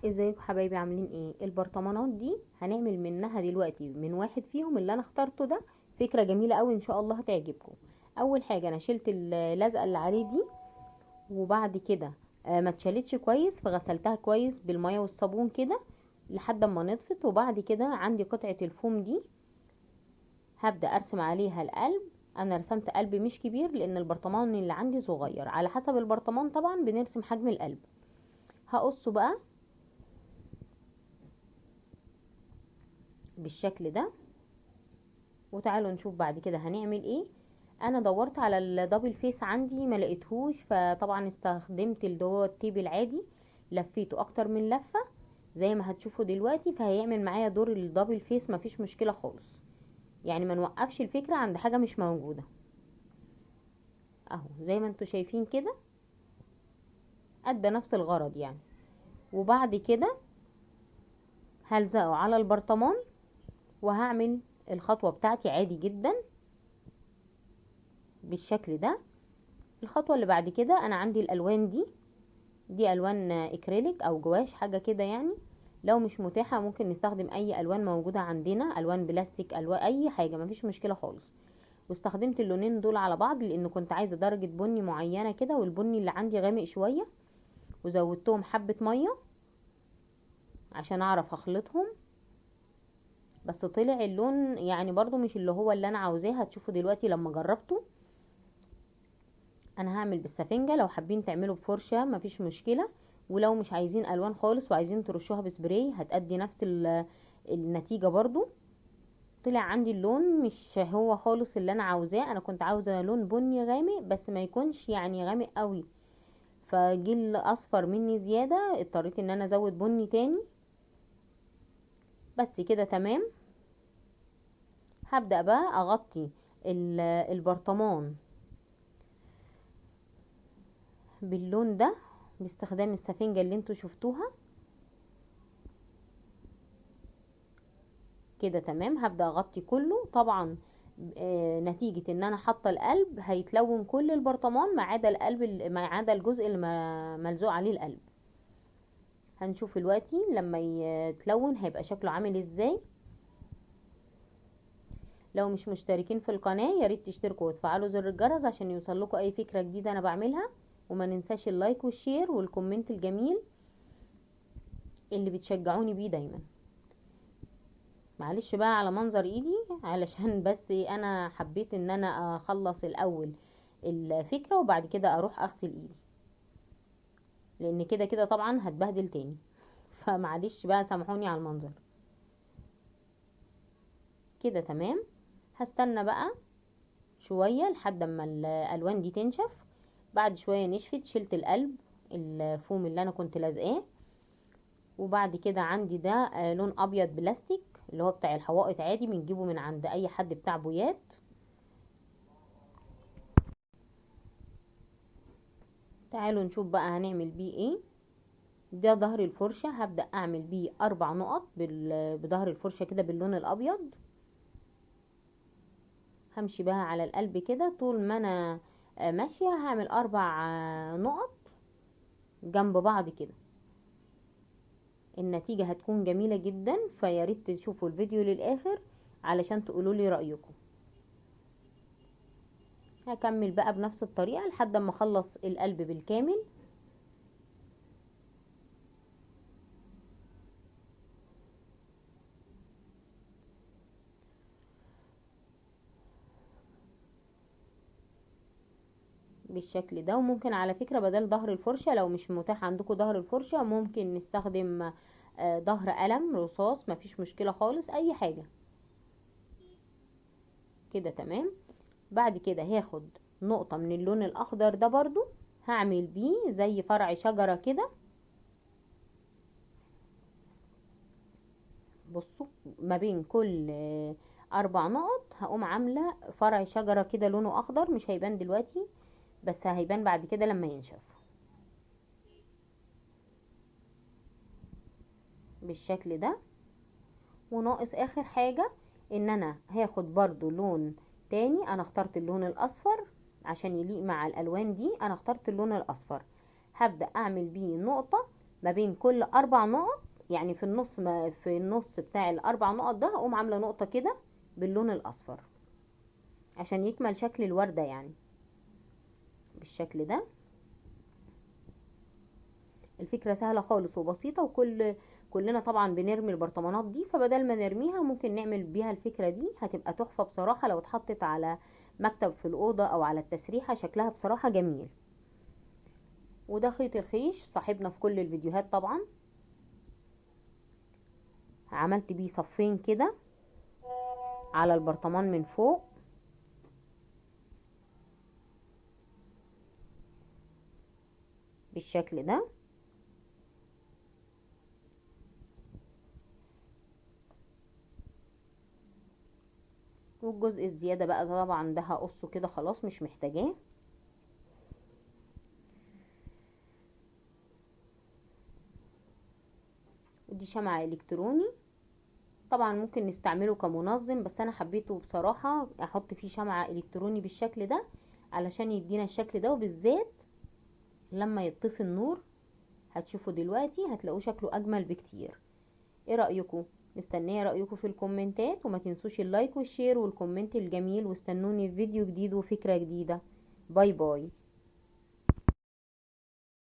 ازيكم حبايبي، عاملين ايه؟ البرطمانات دي هنعمل منها دلوقتي من واحد فيهم اللي انا اخترته ده، فكرة جميلة قوي ان شاء الله هتعجبكم. اول حاجة انا شلت اللزقة اللي عليه دي، وبعد كده ما اتشالتش كويس فغسلتها كويس بالمية والصابون كده لحد ما نضفت. وبعد كده عندي قطعة الفوم دي هبدأ ارسم عليها القلب. انا رسمت قلب مش كبير لان البرطمان اللي عندي صغير، على حسب البرطمان طبعا بنرسم حجم القلب. هقصه بقى بالشكل ده، وتعالوا نشوف بعد كده هنعمل ايه. انا دورت على ال double face عندي ما لقيتهوش، فطبعا استخدمت اللي هو ال tape العادي، لفيته اكتر من لفة زي ما هتشوفوا دلوقتي، فهيعمل معايا دور ال double face مفيش مشكلة خالص. ما نوقفش الفكرة عند حاجة مش موجودة. اهو زي ما انتوا شايفين كده ادى نفس الغرض. وبعد كده هلزقه على البرطمان وهعمل الخطوة بتاعتي عادي جدا بالشكل ده. الخطوة اللي بعد كده انا عندي الالوان دي، دي الوان اكريليك او جواش حاجة كده يعني، لو مش متاحة ممكن نستخدم اي الوان موجودة عندنا، الوان بلاستيك، الوان اي حاجة مفيش مشكلة خالص. واستخدمت اللونين دول على بعض لان كنت عايزة درجة بني معينة كده، والبني اللي عندي غامق شوية، وزودتهم حبة مية عشان اعرف اخلطهم، بس طلع اللون برضو مش اللي هو اللي انا عاوزاه. هتشوفوا دلوقتي لما جربته. انا هعمل بالسفنجة، لو حابين تعملوا بفرشة مفيش مشكلة، ولو مش عايزين الوان خالص وعايزين ترشوها بسبراي هتأدي نفس النتيجة برضو. طلع عندي اللون مش هو خالص اللي انا عاوزاه، انا كنت عاوزة لون بني غامق بس ما يكونش غامق قوي، فجه الاصفر مني زيادة، اضطريت ان انا ازود بني تاني. بس كده تمام. هبدأ بقى اغطي البرطمان باللون ده باستخدام السفنجة اللي انتوا شفتوها كده تمام. هبدأ اغطي كله طبعا، نتيجة ان انا حاطة القلب هيتلون كل البرطمان ما عدا القلب ما عدا الجزء اللي ملزوق عليه القلب. هنشوف دلوقتي لما يتلون هيبقى شكله عامل ازاي. لو مش مشتركين في القناة يا ريت تشتركوا وتفعلوا زر الجرس عشان يوصل لكم اي فكرة جديدة انا بعملها، وما ننساش ال like وال share وال comment الجميل اللي بتشجعوني بيه دايما. معلش بقى على منظر ايدي، علشان بس انا حبيت ان انا اخلص الاول الفكرة وبعد كده اروح اغسل ايدي، لان كده كده طبعا هتبهدل تاني، فمعلش بقى سامحوني على المنظر كده تمام. هستنى بقى شوية لحد اما الالوان دي تنشف. بعد شوية نشفت، شلت القلب الفوم اللي انا كنت لازقاه، وبعد كده عندي ده، لون ابيض بلاستيك اللي هو بتاع الحوائط عادي، بنجيبه من عند اي حد بتاع بويات. تعالوا نشوف بقى هنعمل بيه ايه. ده ظهر الفرشة، هبدأ اعمل بيه 4 نقط بظهر الفرشة كده باللون الابيض. همشي بقى على القلب كده طول ما انا ماشية، هعمل 4 نقط جنب بعض كده. النتيجة هتكون جميلة جدا، فياريت تشوفوا الفيديو للآخر علشان تقولوا لي رأيكم. هكمل بقى بنفس الطريقة لحد ما اخلص القلب بالكامل. بالشكل ده. وممكن على فكرة بدل ظهر الفرشة، لو مش متاح عندكم ظهر الفرشة ممكن نستخدم ظهر قلم رصاص، مفيش مشكلة خالص، اي حاجة كده تمام. بعد كده هاخد نقطة من اللون الاخضر ده برضو، هعمل بيه زي فرع شجرة كده. بصوا ما بين كل 4 نقط هقوم عاملة فرع شجرة كده لونه اخضر، مش هيبان دلوقتي بس هيبان بعد كده لما ينشف بالشكل ده. وناقص اخر حاجة ان انا هاخد برضو لون تاني، انا اخترت اللون الاصفر عشان يليق مع الالوان دي، انا اخترت اللون الاصفر. هبدأ اعمل بيه نقطة ما بين كل 4 نقط، يعني في النص، ما في النص بتاع الاربع نقط ده هقوم عاملة نقطة كده باللون الاصفر عشان يكمل شكل الوردة يعني بالشكل ده. الفكرة سهلة خالص وبسيطة، وكلنا طبعا بنرمي البرطمانات دي، فبدل ما نرميها ممكن نعمل بيها الفكرة دي، هتبقى تحفة بصراحة لو اتحطت على مكتب في الأوضة أو على التسريحة، شكلها بصراحة جميل. وده خيط الخيش صاحبنا في كل الفيديوهات طبعا، عملت بيه صفين كده على البرطمان من فوق. بالشكل ده. والجزء الزيادة بقى ده طبعا ده هقصه كده خلاص مش محتاجاه. ودي شمعة الكتروني، طبعا ممكن نستعمله كمنظم، بس انا حبيته بصراحة احط فيه شمعة الكتروني بالشكل ده علشان يدينا الشكل ده، وبالذات لما يطفي النور هتشوفوا دلوقتي هتلاقوه شكله اجمل بكتير. ايه رأيكم؟ مستنية رأيكم في الكومنتات، وما تنسوش ال like وال share وال comment الجميل، واستنوني في فيديو جديد وفكرة جديدة. bye bye.